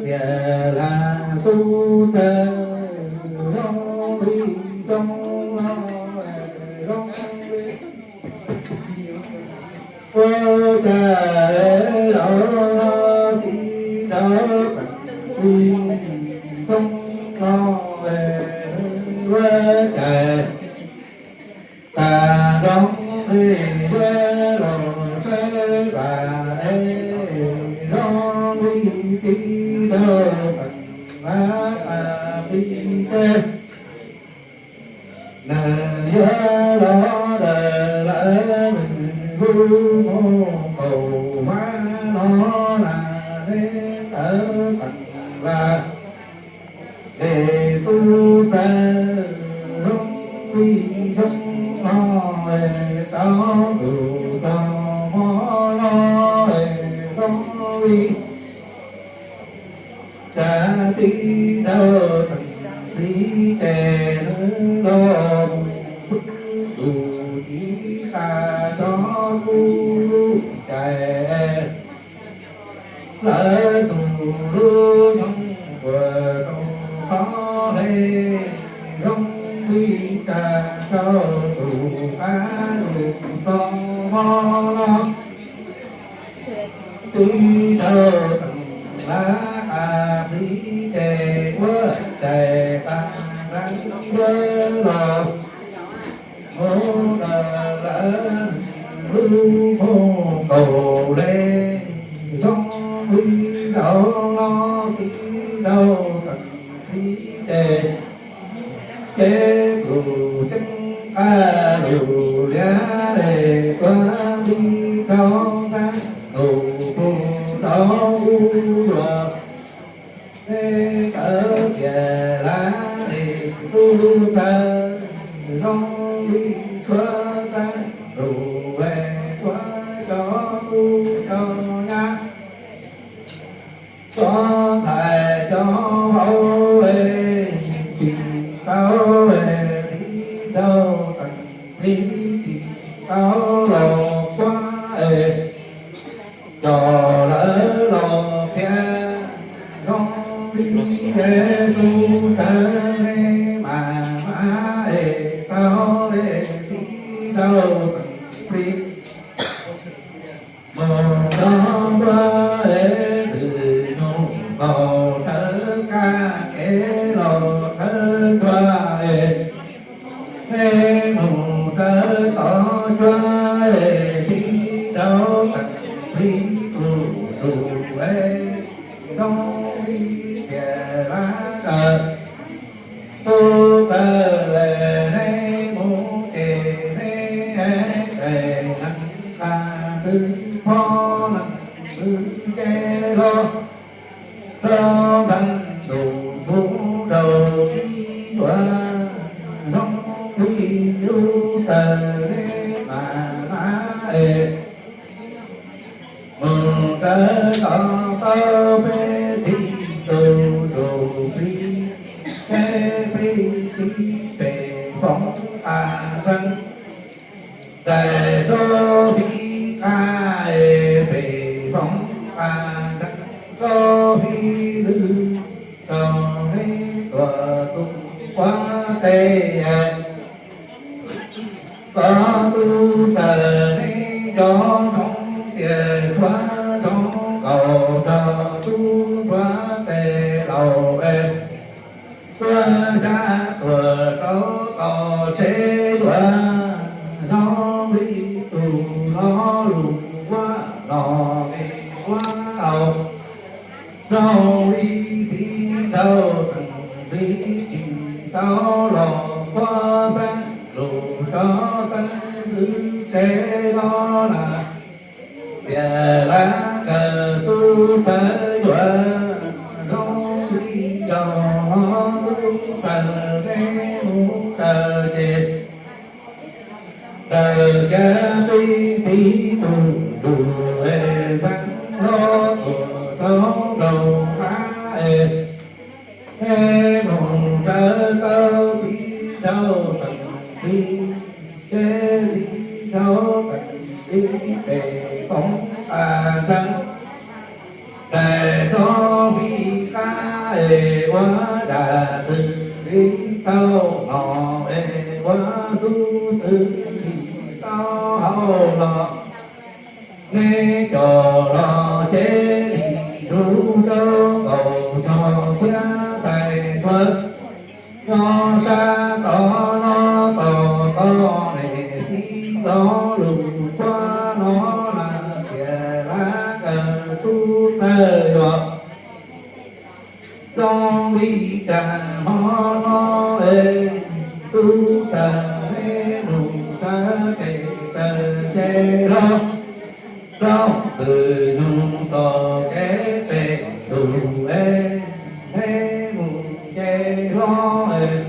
tias lam tub txawg zoo li xyoo no, zoo li ua cas los no tib nrauv teem li xyoo no, ua cas tas nroo li yuav los saib vas es zoo li tib nrauv teem lam tas li ces nws yuav los daws lawm nws lub mus kaum vab no las neb tawv teem las es tub txawg zoo li xyoo no es rau tus tog mov no es zoo li cas tib nrauv teem li ces nws los mus pw tus tib qas rov kuj lub cais lawv tus lub nyoog uas rau qhov hle zoo li cas rau tus qab lus tog mov no. Tib nrauv teem lam qas plig ces ua cais qas nreeb ntiab los mus daws lawm nws lub mus kaum le zoo li zaum no tib nrauv teem plig ces ces lus ceeb qab lus liab es tuav nti rau ntxeev lus pug rau ub luag neb tawv tias lam li tub txawg zoo li tshuav xeeb lus es tuav cov tub cov nyab cov ntxhais cov vauv es tsis tau es tib nrauv teem plig tsis tau los kuab es coj lawv los qhia zoo li es tub txawg neb mas mas es tau es tib nrauv teem plig mus nrog ntua es twm nyuj qaug thawv kab kev los thawv ntsuag es neb mus thawv tod cuag es tib nrauv teem plig tus tus es zoo li tias lab kawg tub txawg neb mus ces neb es neeg qas twb phob neeg twb nce hlo rau ntxeev ntus mus rau ib cuav zoo li tub txawg neb mas mas es mus rawv tau tau peb tib tug tus plig, peb peb tib pem foom qas nreeg, daim rau pib qas es pem foom qas nreeg rau pib lwg rau neb tuam tus quav tes. Koj tub txawg neb cov roob tias tshuav roob nkaus rau tub tshuav tes laus es tuaj xyab tuam rau tau tsev yuav zoo li tus lo lus ua no es ua au. Zoo li tib nrauj teem plig tsis tau los puag xeeb lus rau xeeb ntxwv tsev los na. Tias lab kawg tub txawg yuav zoo li yog tub txawg neb mus raws ces raws kiag peb tib tug tus es xeeb hlob tuam rau nraum hav es neb mus raws tau tib nrauj teem plig, ces tib nrauj teem plig pem foom qas nreeg, daim rau pib Zoo li cas hmo no es tub tawg neb mus sab pem raws nce hlo, zaum twg nyuj tom kev pem tus es neb mus nce hlo es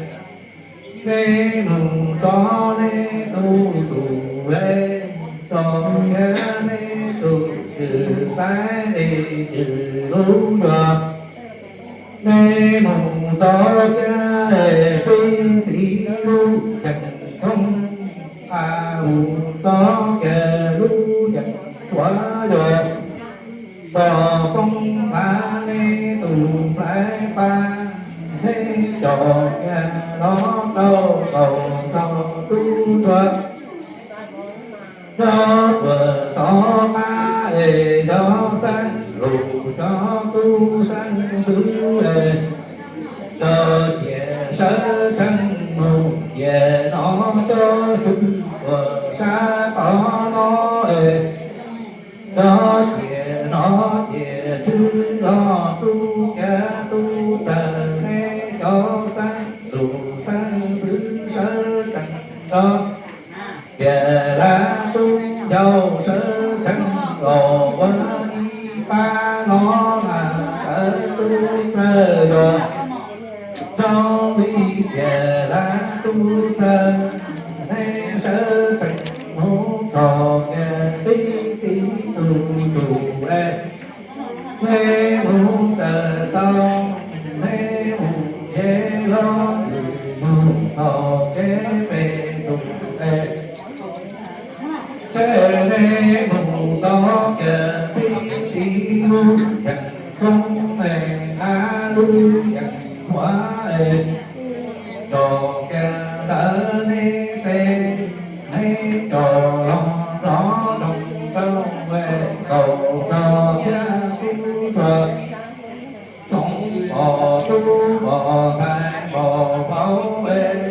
neb mus tso neb tus tus es tso kiag neb tus cwm saib li cwm lub yuag. Neb mus tso kiag peb txiv lub ceem thoob, a mus tso kiag lub ceem tuav yog tso poob hlav neb tus hlais pab, neb coj kiag los rau kaum rau tub ntsuag. Nyob puag tom qab es yog xeeb lus cov tub xeeb ntxwv es, cov ciam sawv tsees mus ciam no, cov tswv puag sab tod no es, cov ciam no ciam tswv los rub kiag tub tawg neb cov xeeb lus xeeb ntxwv sawv tsees rov. Tias lav tub ncauj sawv tsees los ua ib pab no mas tawv tub tawg los zoo li tias lav tub tawg, neb sawv tsees mus txog kiag peb txiv tus tus es, neb mus tawm tau, neb mus nce hlo, mus txog kev pem tus es, seb neb mus txog kiag peb txiv lub ceem thoob es, a lub ceem tuav es, tso kiag ntawm neb tes, neb coj los rov nroog rau es kaum rog thiab tub ntsuag, tsoom pom tub pom ntxhais pom vauv es,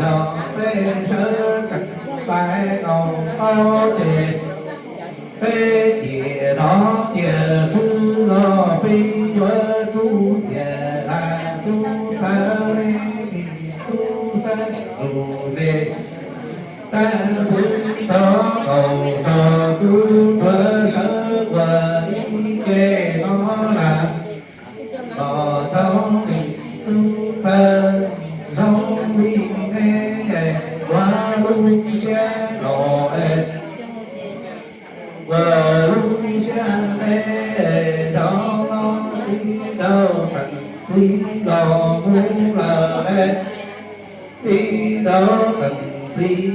yog peb sawv tsees hlais kaum rau ces, peb ciam no ciam tswv los peb yuav tsum tias lav tub tawg neb, tub tawg lus neb, xeeb ntxwv txog kaum rog tub ntsuag sawv ua ib ke no lawm. Los zoo li tub tawg, zoo li neb ua lub siab los es, ua lub siab neb es, zaum no txiv Daub Teem txiv los mus lawm es, txiv Daub Teem txiv,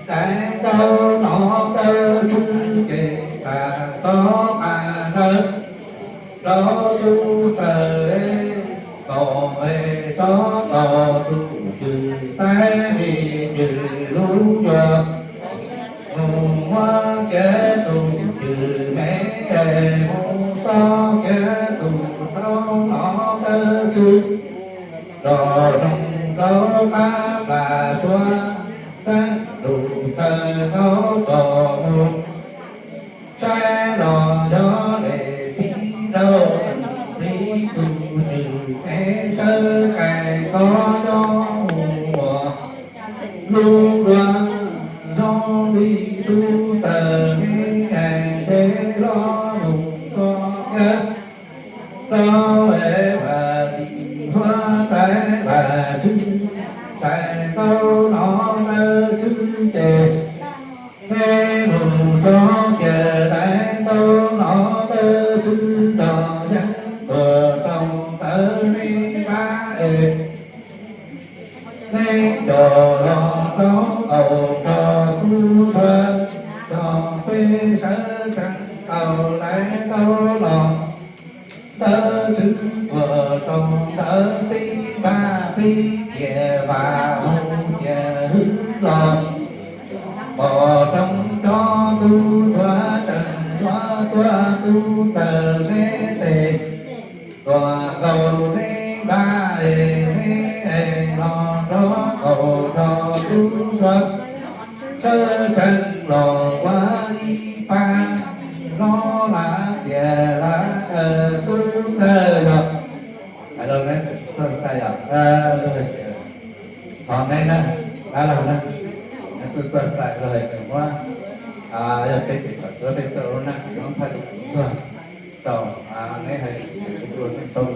daim ntaub no tawv tswv ces tas tov qab ntawd rau tub tawg, kom es tso tau tus cwm saib li cwm lub yuag, mus muab kiag tus cwm me, mus txog kiag tus rau no tawv tswv, los nroog rau qab plas tsuav, xeeb lus tawg nkaus kom mus saib los yog li txiv Daub Teem txiv tus cwm me sawv kais kov nyob mus ua lub duav, zoo li tub tawg neb es, nce hlo mus txog kiag rau es vaj tim txhua tais vaj tswv, daim ntaub no tawv tswv ces, neb mus tso kiag daim ntaub no tawv tswv nrog yeeb tuag rau ntawm neb pab es, neb coj los rau kaum rog tub ntsuag, rau peb sawv tsees tau daim ntaub los tawv tswv tuag rau ntawm peb pab peb ciam vaj mus ciam hwv los, pom rau cov tub ntsuag tseem yuav tuaj tub tawg neb tes, tuag nkaus neb npab es neb los nrog kaum rog tub ntsuag sawv tsees los ua ib pab, no lawm tias lawv tub tawg los, hais los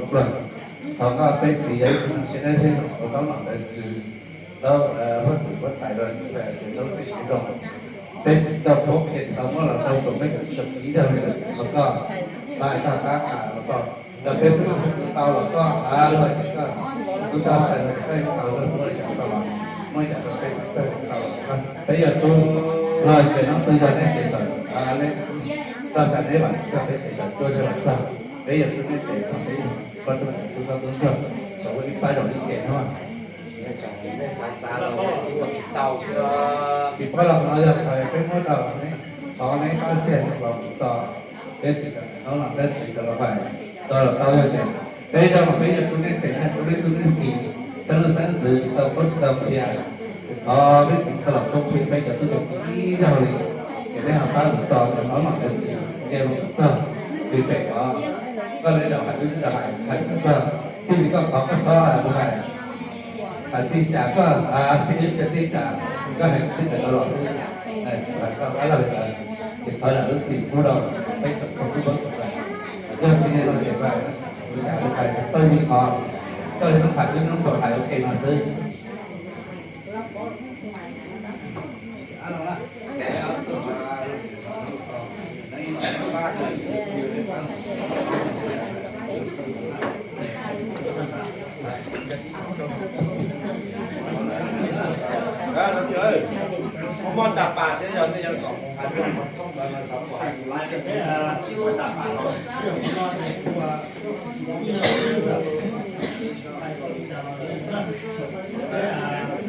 Thov koj peb txiv yog ib tug neeg siab dawb siab zoo, ua tau nom ntawd txwv, tau huab tais huab tais los ua tau peb siab zoo. Peb tsis tau pub qhia, tsis tau muab los rau tus peb cov txij cov kwv ib zaug li lawm, thov koj pab koj pab qha los koj, yog peb xub xub tau los koj hais los ces koj, kuv tau xav los ces koj tau muab li cas tau los, muab li cas rau peb txawj tau los koj. Peb yog tub los ces no tau yog neb ces sawv, koj xav neb vam txog peb ces sawv tuaj sawv vam txog. Peb yog tub neb ces no peb yog koj tub tub koj tub nrog, saum ua ib pab zaum ib ke no. Tsis paub los no yog txhais peb muab rau neb, thov neb pab tiag los mus tos peb txiv tau no tab txiv tau los hais, tau los tau yog tias peb zaj mas peb yog tub neb tes, yog tub neb tub neb kis, xeeb leej xeeb ntxwv tsis tau paub tsis tau qhia, thov peb txiv tau los paub qhia peb cov tub cov kis ib zaug li, ces neb ho pab mus tos cov no los ntawd ces nce mus txog li pem tod, koj li zaum hais wb zaum hais hais mus txog, txij li koj qhov koj txhob hais mus hais, hais txij cas koj hais txij wb txij txij cas, koj hais txij cas rau los xwb, hais koj pab lawm ces thov zam lub txim pub rau peb tsoom tub peb tsoom hais, yog tsis li no ces hais, kuv cas li hais txog tawg li qhov, koj li noob hais wb noob tau hais ua ke no xwb. Muaj tas pas thiab yog nej yuav kom hais hais tas pas los.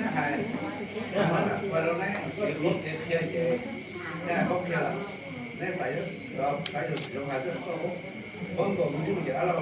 Neb hais, neb hais koob qhia lawm, neb xav, xav yog tsis zoo hais twb txhob, koob nkaus mus ntuj ces dab laug